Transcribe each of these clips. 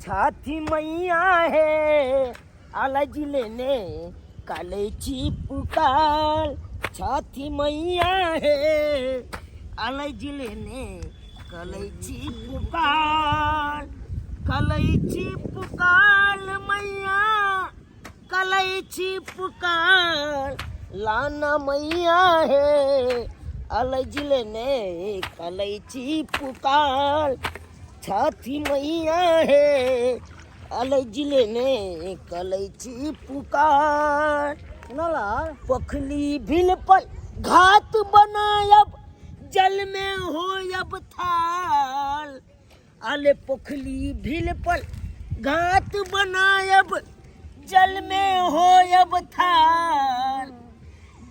छठी मैया हे अलज लेने कलैची पुकार। छठी मैया हे अलज लेने कलैची पुकार। कलैची पुकार मैया कलैची पुकार लाना मैया हे अलज लेने कलैची पुकार। छठी मैया हे अलज लेने कलैची पुकार। सुनला पोखली भील पर घात बनायब जल में होयब थाल। अले पोखली भील पर घात बनायब जल में होयब थाल।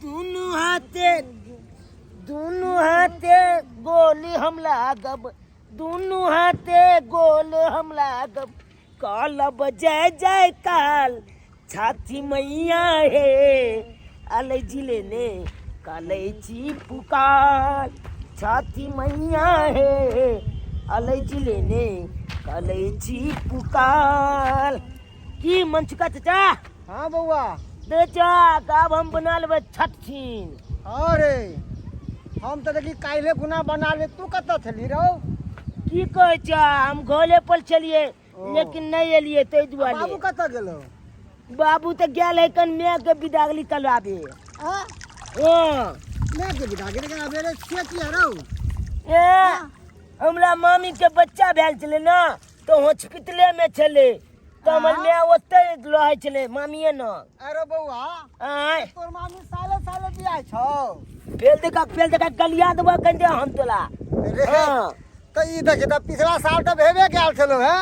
दुनू हाथे दुनू हाथे गोली हम लागब दुनू हाथे गोल हम लागब कलब जय जय काल। छाती मैया हे अलैची लेने कलैची पुकार। छाती मैया हे अलैची लेने कलैची पुकार। की मनचुका चाचा? हाँ बउआ। दे चा आब हम बना लेबै छठ छीन। अरे हम तऽ देखी काल्हे गुना बना ले, तू कतऽ छली रौ? की कहै छ, हम घरे पर छलियै ओ। लेकिन नहि एलियै ताहि दुआरे। बाबू कतऽ गेलो? बाबू तऽ गेल है कन my के विदागली करबाबे। आ? हाँ। My के विदागली कराबे रे, से किया रौ? ए, हमरा मामी के बच्चा भेल छलै ने तऽ हॉस्पिटले में छलै तऽ हमर हाँ? My ओतै रहै छलै मामिए न। अरे बौआ, आँय? तोर मामी साले साले बियाह छौ? फेल देखा फेल देखा गलिया देबऽ कनि दे हम तोला। रे, हाँ। तऽ ई देखी तऽ पिछला साल तऽ भेबे गेल छलौ हे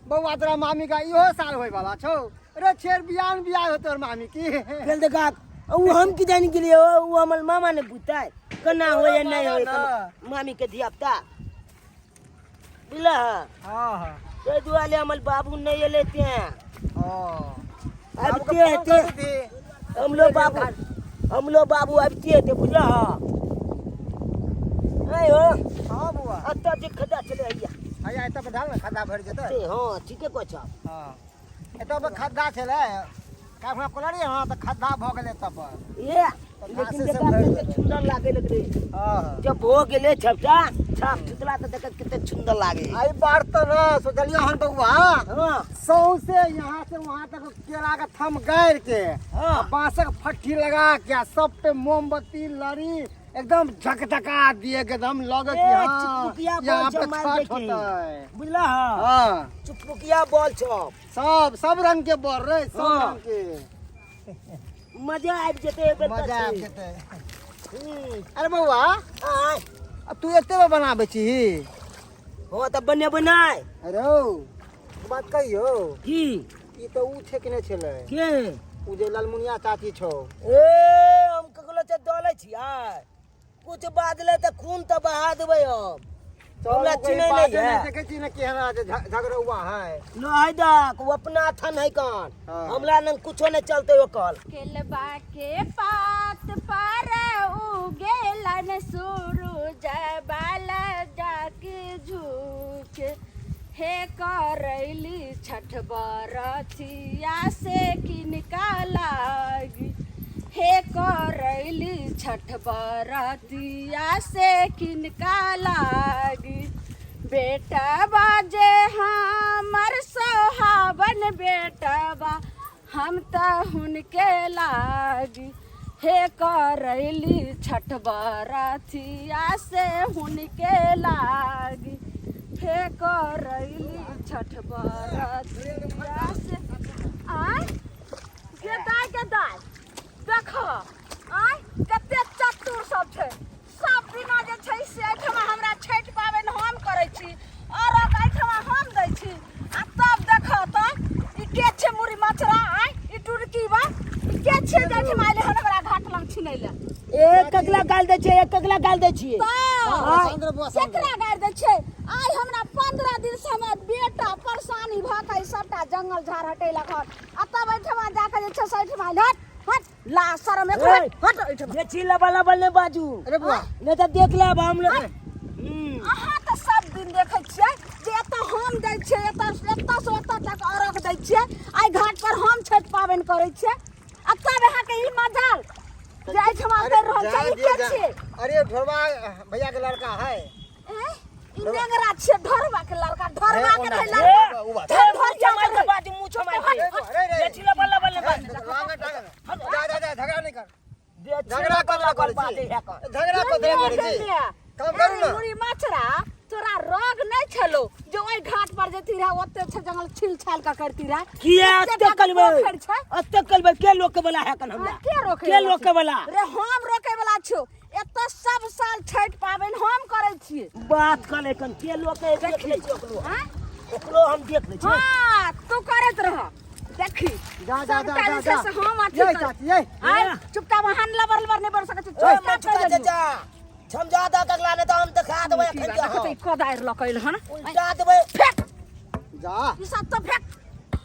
बौआ, तोरा मामी का इहो साल होय वाला छौ रे। छेर बियाह न बियाह हो तोर मामी की। फेल देखा उ हम की जानि गेलियै, उ हमर मामा ने बुझतै केना होय नहि होय ना। मामी के धिया पुता बुझल। हाँ हाँ। ताहि दुआरे हमर बाबू नहि एलै तें। ओ। आबिते हेतै हमरो बाबू, हमरो बाबू आबिते हेतै बुझल। आँय हो। हाँ बौआ। एतऽ जे खद्दा छलै हैया। हैया एतऽ पर ढाल ने, खद्दा भरि जेतै। से हाँ ठीके कहै छह। हाँ एतऽ पर खद्दा छलै, काल्हि कोलरी। हाँ तऽ खद्दा भऽ गेलै एतऽ पर। ए तऽ लेकिन घासे देखा सब भरि कते गेलै। सुंदर लागे लगलै। हाँ। जब हो गेलै छबटा छाप सुथरा तऽ देखत कते सुंदर लागे। आई बार तऽ ना सोचलियै हन बौआ। हाँ। सौंसे यहाँ से वहाँ तक केला के थम गाड़ि के हाँ। आ बांसक फट्ठी लगा के आ सब पे मोमबत्ती लड़ी एकदम झकझका दिए, एकदम लगे कि ए, हाँ, चुकपुकिया बॉल यहाँ छौ पे मारि छठ देखी। होतै। बुझला? हाँ। हाँ। चुकपुकिया बॉल छौ। सब सब रंग के बॉल रे, सब हाँ। रंग के। मजा आबि जेतै एहि बेर मजा तऽ आबि छै। जेतै। हम्म। अरे बौआ, आँय? आ तू एते बा बनाबै छीही? हँ तऽ बनेबै नहि। अरे हौ, बात कहियौ? की? ई तऽ ऊ ठेकने छलै। के? ऊ जे ललमुनिया चाची छौ। ए हम ककरो से डरै छियै? कुछ बाजलै तऽ खून तऽ बहा देबै हम। चल, हमरा ओकर चिन्है नहि बाजे है। नहि देखै छी ने केहन जे झगड़ौआ है। नहि देख, ओ अपना थन है कान। हाँ। हमरा नंग कुछो नहि चलतै ओकर। केलबा के पात पर उगेलन सूरज बाला जाक झुक हे करैली छठ बरथिया से किनका लागी हे करैली छठ बरतिया से किनका लागी। बेटबा जे हमर सोहावन बेटबा हम तऽ हुनके लागी हे करैली छठ बरथिया से हुनके लागी हे करैली छठ बरथिया से। आँय गे दाय, गे दाय देखो, आँय कते चतुर सब छै। सब दिना जे छै से एहिठमा हमरा छठि पाबनि हम करै छी और एहिठमा हम दै छी, आ तब देखो तऽ ई के छै मुड़ी मचरा? आँय ई टुरकी बा, ई के छै जे एहिठमा एलै हन हमरा घाट लग छिनै लए? एक कगला गाल दै छियै, एक कगला गाल दै छियै। तऽ शांत रह बौआ, शांत रह। केकरा गारि दै छै? आइ हमरा 15 दिन से हमर बेटा परेशानी भऽ कऽ ई सबटा जंगल झाड़ हटेलक हन, आ तब एहिठमा जाकऽ जे छै से एहिठमा आयल। हट हट, ला शरम एक, हट हट एहिठमा। जे छी लबा लबा नहि बाजू। अरे बौआ। नहि तऽ देख लेब हम लोग। अहाँ तऽ सब दिन देखै छियै जे एतऽ हम दै छियै, एतऽ एतऽ से ओतऽ तक अर्घ दै छियै। एहि घाट पर हम छठि पाबनि करै छियै आ तब अहाँके ई मजाल जे एहिठमा अरे करि रहल जा छियै। ई दियौ, के जा। छियै? अरे ढोरबा भैया के लड़का है। ऐं? ई नेंगरा छियै, ढोरबा के लड़का, ढोरबा के रहै हे, लड़का। ओ बात। हे, मुँह छमाइ के बाजू, मुँह छमाइ के। अरे रे। बेटी ला बल्ला बल्ला बाजू। लांगा टांगा। जा जा जा, झगड़ा नहीं कर। बेटी झगड़ा ला कर बल्ला करै बल्ला छी। बाजै है कन। झगड़ा कथी करै छी? काम करू ने। मुड़ी मछरा, तोरा रोग नहीं छलो जो ओहि घाट पर जेती रहे, ओते छै जंगल, छिल छाल के करती रहे। किया एते अते टाके कलबै? पोखरि छै। अते कलबै के लोक के वाला है कन हमरा? हाँ, के रोके के वाला लोक के वाला? रे, हम रोके वाला छियो। एतऽ सब साल छठि पाबनि हम करै छियै। बात कले कन के लोक के देख लै छियै ओकरो। हाँ? ओकरो हम देख लै छियै। हाँ, तू करैत रह, देखी। जा जा जा सबटा जा जे छै जा। से हम अथी ये करब। चाची ये। आय चुपचाप अहाँ लबर लबर नहि बढ़ सकै छी। ओ चुपचाप मचुका चलि जाइयौ। चाचा, समझा दऽ अगला, नहि तऽ हम देखा देबै की एखन बात, के देखै हम। तऽ ई कोदारि लऽ कऽ एल हन। उल्टा देबै। फेक जा। ई सब तऽ फेक।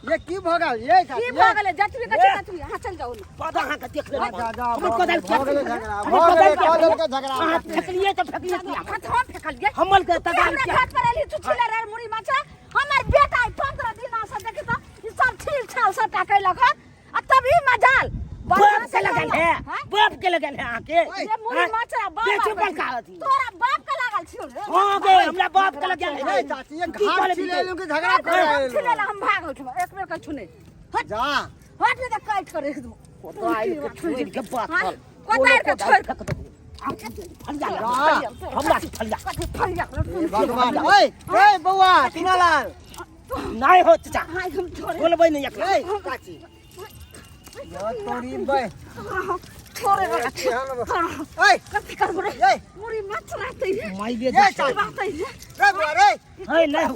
ये की भऽ गेल ये चाची? की भऽ गेलै? जतबी कहै छै ततबी। अहाँ चलि जाउ ने। पता अहाँके देख लेबै। जा जा। हमर भऽ कोदारि गेलै, भऽ गेलै किया झगड़ा। हमर भऽ गेलै कोदारि किया कऽ देलकै झगड़ा। अहाँ फेकलियै तऽ फेकलियै किया? हाथ हम फेकलियै? हमर के तू तगार हमरा किया? घाट पर एलही तू छिले रे मुड़ी माछा। हमर बेटा आई 15 दिन से देखी तऽ ई सब छील छाल सबटा कैलक हन आ तब ई मजाल बाप के लगल है। हाँ? बाप के लगल है अहाँके। ये मुड़ी हाँ? माछा बाप बेचू के बड़का अथी। तोरा बाप के लागल छियौ रे। हाँ गे, हमरा बाप के लगल है। ये चाची, ये की घाट कहले छिले बीते? एलहुँ कि झगड़ा करे हम एलहुँ? छिले ला हम भाग उठब एक बेर कछु नहि। हट। जा। हट, नहीं तऽ काटि कर रख दू। कोदारि के छोड़ि के बात हाँ? कर। कोदारि के छोड़ि। फेक देबौ। फलिया जा। हमरा से फलिया। कथी फलिया? हे भगवान, ओए ओए बौआ टीनालाल। नहि हो चाचा। हाँ, हम छोड़े बोलबै नहि एकरा। ए चाची, यो तोरी बे। छोड़े वाला छी। ओए। कथी करबो रे? ये। मुड़ी माछ रहतै रे। माय बे। ये चाची। रहतै रे। रे बौआ रे। है नहि हो,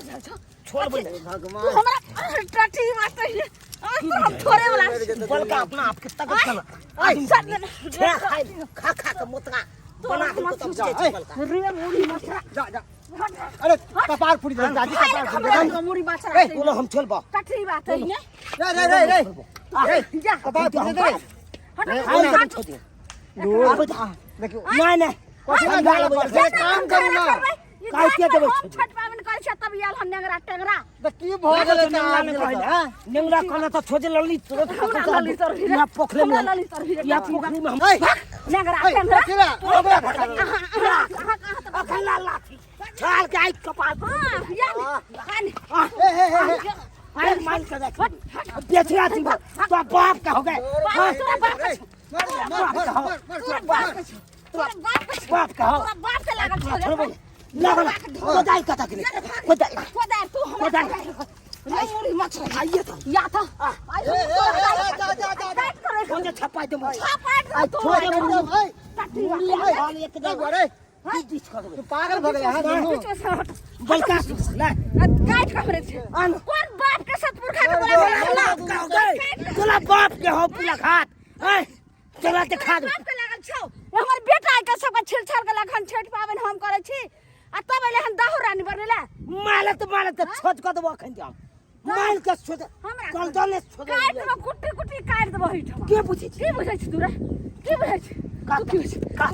छोड़बै नहि। तू भगवान हमरा टटी मारतै रे। आ, तो हम छोड़े वाला छी। बलका अपना आपके तगत चल। ओए। सब ने- छे खाइ खा खा के मोतरा बना के तब जा, जाइ छै ए। बलका। रे मुड़ी माछ। जा जा, अरे कपार फूट गेल चाची, कपार फूट गेल। हमरा मुड़ी माछ ए, रहतै। बोलो हम चलबा। टटी बातै ने। रे रे रे रे रे। जा। कपार फूट गेल रे। हट। आइ हट। छोड़ दियौ। दूर देखियौ। नहि नहि। कथी लए झगड़ा करै छै? काम करू ना। ई काहे घाट किया पर देबै? हम छठ पाबनि करै छियै तब आयल हन नेंगरा टेंगरा। तऽ की भऽ गेलै तऽ नेंगरा आदमी नहि कहै के, ले। हैं? नेंगरा कहला तऽ छोड़े लली तुरंत। हमरा ललित और हीरे। यहाँ पोखरे में हमरा ललित और हीरे। यहाँ पोखरी में हम ओए। नेंगरा ओए, टेंगरा। कथी लए? ओकरा फटा दे। अहाँ अहाँ अहाँ अहाँ अखन ला लाठी छाल के आइ कपाल। हाँ, या ने, आ ने। ए हे हे हे। मार मार के देख बेचिया थी तो बाप का हो गए। बाप, तोरा बाप के छौ। मार मार मार मार मार। तोरा बाप के छौ। तोरा बाप के छौ। बाप का हो। तोरा बाप के लागल छौ रे। छोड़बै लागल कोदारि कतऽ गेलै कोदारि? कोदारि तू हमरा कोदारि। रे मुड़ी मछली। आइए तऽ। या तऽ आइ ए, ए, ए, ए, जा जा जा जा। काट कर रख। कोन छपाइ देबौ? छापाट आइ तू। छोड़े ओए। टटी। मुड़ी हाल एकदम। ए बौआ रे। बीच बीच कऽ देबै। तू पागल भऽ गेलै हँ दुनू? बीच में से हट। बलका ले। काट कर रे। आन। कोन बाप के सतपुरखा के बोला बोला? बाप का हो गए, तोरा बाप के हो पूरा घाट ऐ, तोरा देखा दे। बाप के लागल छौ। हमर बेटा के सबके छिल छाल के लखन छठि पाबनि हम करै छी आ तब एले हन दाहु रानी बनेला। मालत मालत छोट कऽ देबो अखन जाम माल के छोट। हमरा कल दने छोट। काटि देबो, कुट्टी कुट्टी काटि देबो एहिठाम। के बुझै छी? की बुझै छी तू रे? की बुझै छी तू? की बुझै छी? तू काट,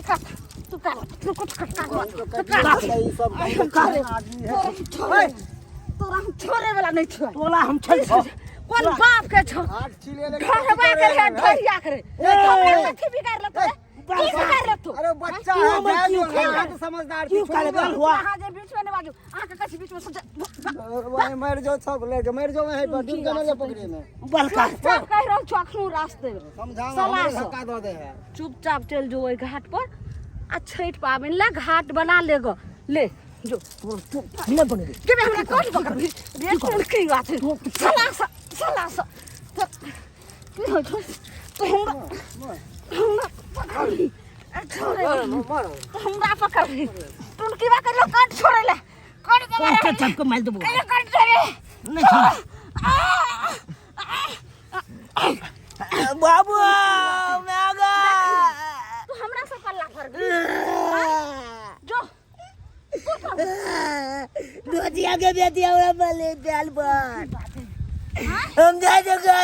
तू काट, तू कुट काट काट, तू काट। ई सब छोड़े आदमी है। छोड़े, तोरा हम छोड़े वाला नहीं छो। तोला हम छोड़। कोन बाप के छो? हाथ छिले ले। ढोरबा के रे, ढोरिया के रे। हमरा कथी बिगाड़ लेतो रे? की बिगाड़ लेतो? अरे बच्चा तू है, हमर जाए क्यों दो ना, खाए? अहाँ तो समझदार छी, क्यों खाए? छोड़ू ना। बल हुआ। अहाँ जे बीच में नहीं बाजू, अहाँ के कथी बीच में सोच। वहीं मर जाओ, सब लेके मर जाओ वहीं पर, डूब के मर जाओ पोखरी में। बलका चुपचाप कहि रहल छो, अखनो रास्ते में समझाओ सलाह हमरे सँ। धक्का दऽ दे है। चुपचाप चलि जो ओहि घाट पर आ छठि पाबनि ला घाट बना ले ग, ले जो। तू नहि बनेबै। के बे, हमरा कोन पकड़बी रे? कोन की बात है? सला सा सला सा की होइ छौ? तू हमरा हमरा पकड़बी? छोड़े। तू हमरा पकड़बी? टुनकी बा कर काट, छोड़े ले, काट दे। काट छप के मारि देबो। कहियो काट छोड़े। नहि छोड़ बाबू मागा। तू हमरा से पल्ला फरबी? जो। धोतिया के बेटिया हमरा बले बेल पर हम जाय जगह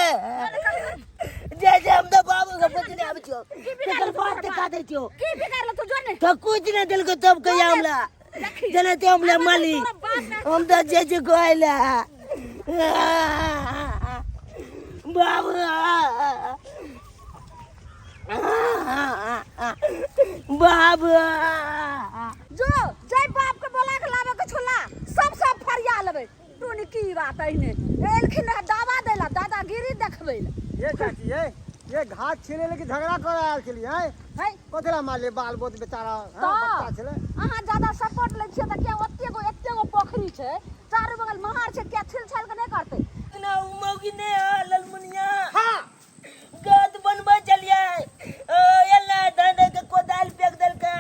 जैसे हम तो बाबू के बचने आबै छियो, तेकर बात दिखा दै छियो। की बिगाड़ल तू? जो ने तो कुछ नहीं दिल को तब कहिया हमरा। जनते हमला माली हम तो जे जे गोइला बाबू बाबू जो जय बाप के बोला के लावे के छोला सब सब फरिया लेबै तू ने की बात अहिने एलखिन रहे दावा देला दादागिरी देखबै ला ये चाची ये ये घास छिले लेके झगड़ा कर आयल छलियै हैं है कथी ला मारलियै बाल बोत बेचारा हैं, तऽ बच्चा छलै अहाँ ज्यादा सपोर्ट लै छियै तऽ किया ओते गो एते गो पोखरी छै चारू बगल महार छै किया छिल छाल के नहि करतै ना उ मौगी ने है ललमुनिया हाँ गद बनबै छलियै ओ एला दादा के कोदाल फेंक देलकै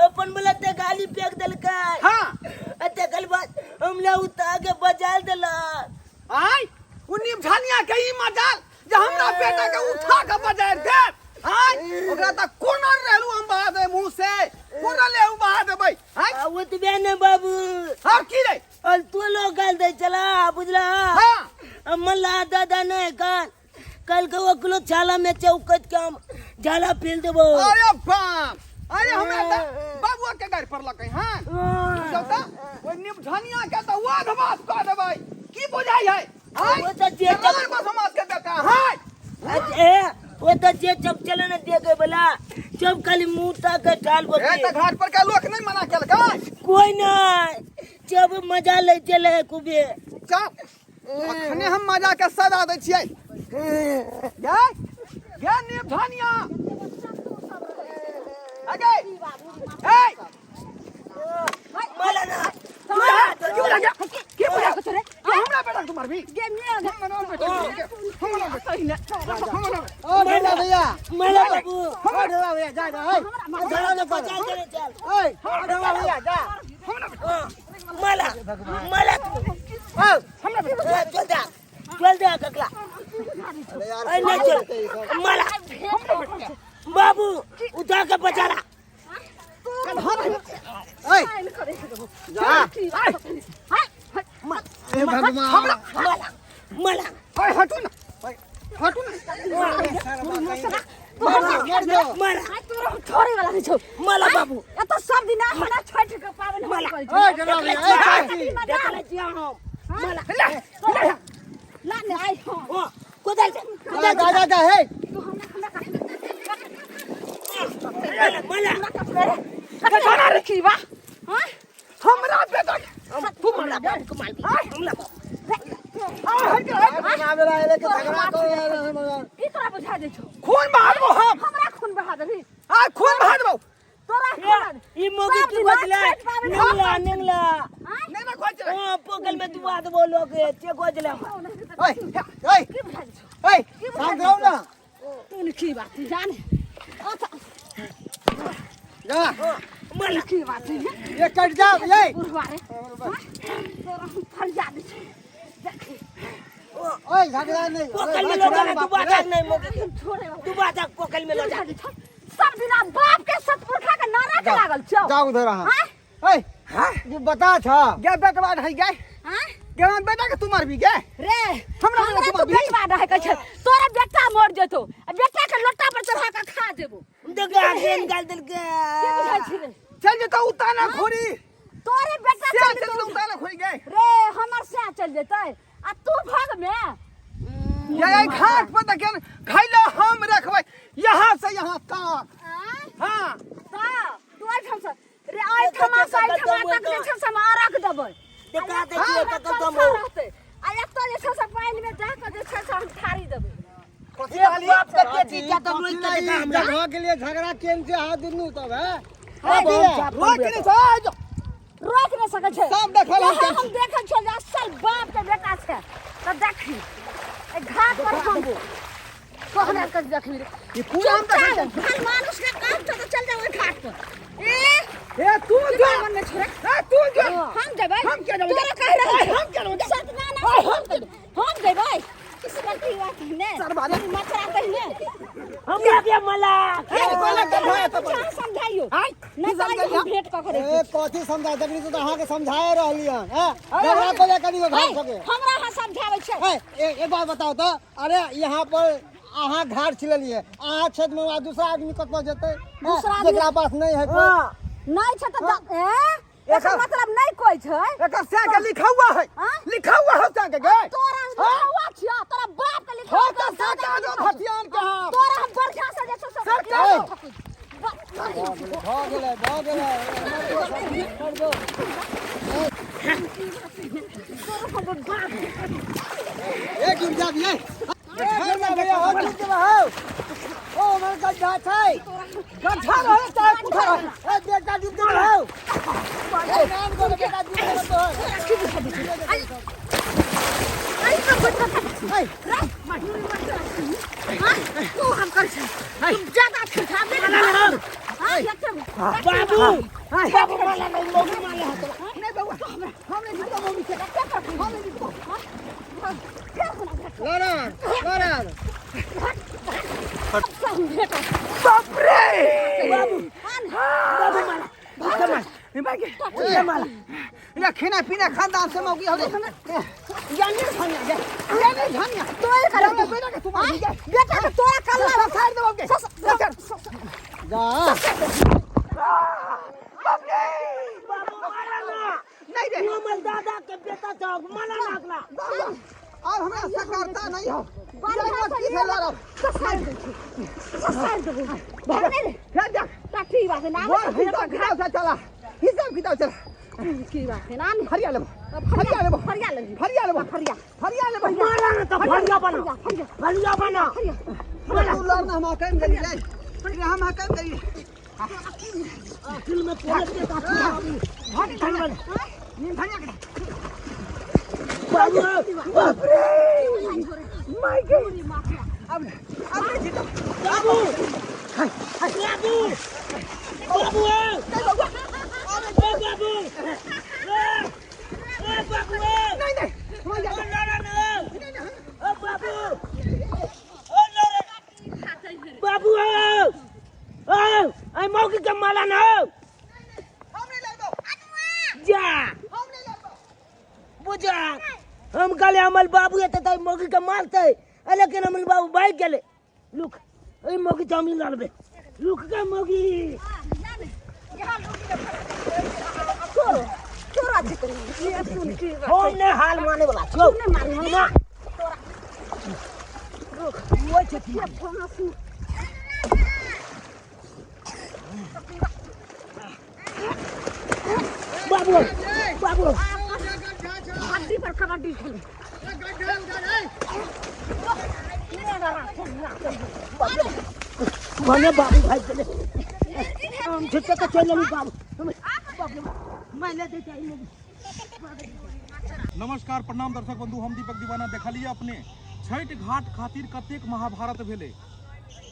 अपन बोला ते गाली फेंक देलकै हाँ आ तकर बाद हमला उठा के बजाल देलक आय उ निमझानिया के ई मजाल जे हमरा बेटा के उठा के बजाय दे आय ओकरा त कोना रहलू हम बहा दे मुंह से कोना ले बहा देबै आय आ ओतबे ने बाबू और की रे और तू लोग गाल दे चला बुझला हाँ मल्ला दादा ने कान कल के ओकलो छाला में चौकत के हम झाला फेल देबो अरे बाप अरे हमरा त बाबुआ के गाड़ी पर लकै हां चौथा ओइ निमझानिया के त वाध बात कह देबै की बुझाई है आय वो त जे चल बस समाज के बेटा हाय ए वो त जे चप चले न दे के बोला चप खाली मुंह ता के ठाल ए त बके घाट पर के लोक नहीं मना केलकै कोई ना जब मजा ले चले कुबे चल अखने हम मजा के सजा दै छियै गे गे निमझानिया अगे ए मला ना क्यों लगा की बुझा रे तू हमरा बेटा के मारबी गे मेघ हमरा बेटा के हमरा बेटा हमरा ओ ढेला भैया मला बाबू ओ ढेला भैया जा जा ओए झगड़ा न कर बचा दे चल ओए ढेला भैया जा मला मला तू ओ चल जा चल जा ककला अरे यार अरे नहीं चल मला बाबू उठा के बचा ला ओए जा हे भगवान मला मला ओए हटू ना हटू ना मर जाओ मला तोरा हम छोड़े वाला नहीं छौ मला बाबू एतऽ सब दिन हमरा छठि के पाबनि हम करै छी ओए ढेला भैया ए चाची देख ले छियै हम मला ले ले ला ने आइ हँ ओ कोदाल से जा जा जा जा हे तू हमरा हमरा मला मला कटोरा रखी बा हाँ हमरा बेटा के तू मला बाबू को मार हमला आ हट हट बनावेला एले के झगड़ा कर रहे हैं मगर की तोरा बुझा दै छौ खून बहा देबो हम हमरा खून बहा देबही आ खून बहा देबो तोरा खून ई मोगी सब की दिना बदला छठि पाबनि हम निंगला निंगला नहीं ना खोज रे ओ पोगल में दुआ देबो लोग चे गोजला ओए ओए की बुझा दै छौ ओए शांत रहो ना तू ने की बात जाने जा मला की बात है ये कट जा ये बुढ़वा रे तोरा हम फरिया दै छी देखी ओए झगड़ा नहीं पोकल में लो जाना दुआ तक नहीं मोगी हम छोड़े वाला दुआ तक पोकल में लो जा बुझा दै छौ सब दिना बाप के सतपुरखा के नारा के लागल छौ जा उधर अहाँ हाँ? ओए ये बता था गे बेटवा है गे हाँ? गे हम बेटा के तू मारबी गे रे हमरा हमरा तू तू मारबी? बेटवा रहै कहै छै तोरा बेटा मर जेतौ आ बेटा के लोटा पर चढ़ा के खा जेबो देखा गेन गाल देल के की बुझाइ छी रे चल जेता उताना खोरी तोरे बेटा से चल चल जेतौ जेता उताना खोरी गे रे हमर से चल जेतै आ तू भाग में ये ये घाट पर देखे खैला हम रखबै यहाँ से यहाँ तक आँय? हाँ ता तू एहिठाम से रे एहिठमा से एहिठमा तक जे छै से हम अरघ देबै देखा आ देखिए एतऽ कतऽ दम चौथा हो। रहतै। आ एतऽ जे छै से पानि में जा कऽ जे छै से हम थारी देबै कथी एक बाप के बेटी क्या तो रोज के देखा हमरा झगड़ा के लिए झगड़ा केन से हाथ दुनू तब है अब हम चाप रोक नहीं छै रोक नहि सकै छै सब देखल हम इएह हम देखै छियै जे असल बाप के बेटा छै तऽ देखी एहि घाट पर हम कहना के देखी रे ई पूरा हम देखै चुपचाप भल मानुष के काम छै तऽ चल जाओ ओहि घाट पर ए ए तू की जो मन में छोड़े ए तू जो हम जेबै हम किया जेबै? तोरा कहि रहल ए, छी हम किया जेबै? सत ना ना हम जेबै किसी गलती बात ने सरबारे। मचरा कहिने हमरा के मला ए बोला के भाई तो अहाँ समझाइयो आय नहि तऽ आइ हम भेंट कऽ के ए कथी समझा जखनी से तो अहाँ के समझाए रहली हन हैं झगड़ा को लेकर नहीं है घाट सके हमरा अहाँ समझाबै छै ए एक बात बताओ तो अरे यहाँ पर अहाँ घाट छिललिए अहाँ क्षेत्र में वहाँ दूसरा आदमी कतऽ जेतै हैं? दूसरा आदमी- जेकरा पास नहीं है कोई नहि छै तऽ ए एकर मतलब नहीं कोई छै। एकर सै के लिखा हुआ है। हाँ? लिखा हुआ है सै के गे। तोरा लिखा हुआ छिया, तोरा बाप के लिखा हो हुआ त छै, सरकार दादा जो के लिखा हुआ। भटियान के हां। तोरा हम बढ़िया से जे छै से सरकार। भऽ गेलै, भऽ गेलै, मर जो। ए गिर जा दिए। ओ हमर गड्ढा छै। गड्ढा रहे चाहे कुठा रहे। ए बेटा डूब गेल हौ। ए नाम गोल बेटा डूब गेल तोहर। तू हम कर छै तू ज्यादा खर्चा दे ना। हां, बाबू, बाबू माला नहीं, मौगी माला है तोरा। नहीं बउआ, हम नहीं जीतबो मौगी से, हम नहीं जीतबो। लड़न लड़न। बाप रे। बाबू, बाबू माला, कमाल ए माला। ना खाना पीना खानदान से मौगी हो रे। जानी धनिया गे, जानी धनिया। तोरा कर बेटा के तू मारी गे। बेटा के तोरा कल्ला साइड देबो गे। जा। बाप रे। बाबू माला ना। नहीं रे। तू हमर दादा के बेटा छौ, माला लागला। और हमरा सकरता नहीं हो। बढ़िया से की से लड़ब। ससार दे, ससार दे। भाग नहीं रे। फिर देख। ठीक बात है ना। बोल, हिसाब किताब से चला, हिसाब किताब चला। की बात है ना। फरिया लेबो, फरिया लेबो, फरिया लेबो, फरिया लेबो, फरिया, फरिया लेबो। माला ना तो फरिया बना, फरिया बना। तू लड़ना हम हकम करी रे, हम हकम करी। अखिल में तोरे बेटा छौ। भाग धनिया, नीम धनिया के। बाबू, बाप रे। माय के अब अब नहीं जीतो। बाबू, बाबू, बाबू, ए बाबू, ए ए बाबू, ए नहीं नहीं, हम ओ जा। लड़ा ना, ओ बाबू, ओ लड़ा बाबू, ओ ओ आई मौकी के माला ना। हम नहीं लड़बो। जा। हम नहीं लड़बो। बुझा हम कहले हमर बाबू एते त मौकी के मारते, लेकिन हमर बाबू भागि गेलै। लुक, एहि मौकी से हम लड़बै। लुक के मौकी। तोरा हम नहीं हाल माने वाला छौ। नहीं माने। ना वो छथि। बाबू, बाबू। हड्डी पर कबड्डी खेले। भने बाबू भागि गेलै। हम झुट्टे के चलि गेलहुँ बाबू। बाबू मानि ले दै। नमस्कार, प्रणाम दर्शक बंधु, हम दीपक दीवाना। देखलिए अपने छठ घाट खातिर कतेक महाभारत भेलै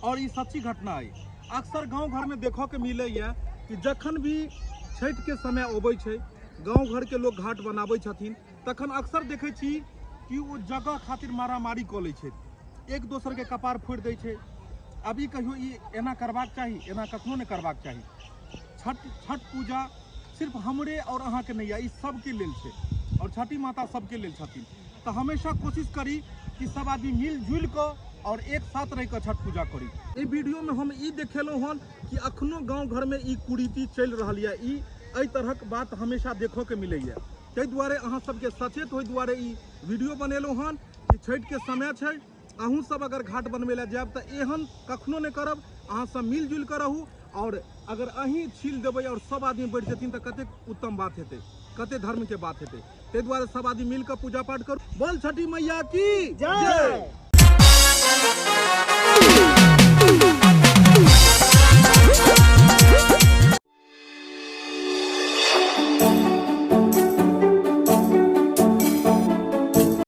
और ई सच्ची घटना है। अक्सर गांव घर में देखो के मिले या कि जखन भी छठ के समय अबै छै, गांव घर के लोग घाट बनाबै छथिन, तखन अक्सर देखै छी कि ओ जगह खातिर मारामारी कऽ लै छै, एक दोसर के कपार फोड़ि दै छै। अब ई कहियो ई एना करबाक चाही? एना कखनो नहि करबाक चाही। छठ छठ पूजा सिर्फ हमरे और अहाँके नहि यऽ, ई सबके लेल छै और छठी माता सबके लेल छथिन। तऽ हमेशा कोशिश करी कि सब आदमी मिलजुलि कऽ और एक साथ रहि कऽ छठ पूजा करी। एहि वीडियो में हम ई देखेलहुँ हन कि अखनो गाँव घर में ई कुरीति चलि रहल यऽ, ई एहि तरहक बात हमेशा देखऽ के मिलैए। ताहि दुआरे अहाँ सबके सचेत होय दुआरे ई वीडियो बनेलहुँ हन कि छठिके समय छै, अहूँ सब अगर घाट बनबै लए जायब तऽ एहन कखनो नहि करब। अहाँ सब मिलजुलि कऽ रहू और अगर अहीं छील देबै और सब आदमी बढ़ि जेथिन तऽ कतेक उत्तम बात हेतै, कते धर्म के बात हेतै। ताहि दुआरे सब आदमी मिल कऽ पूजा पाठ करू। बोल छठी मैया की जय।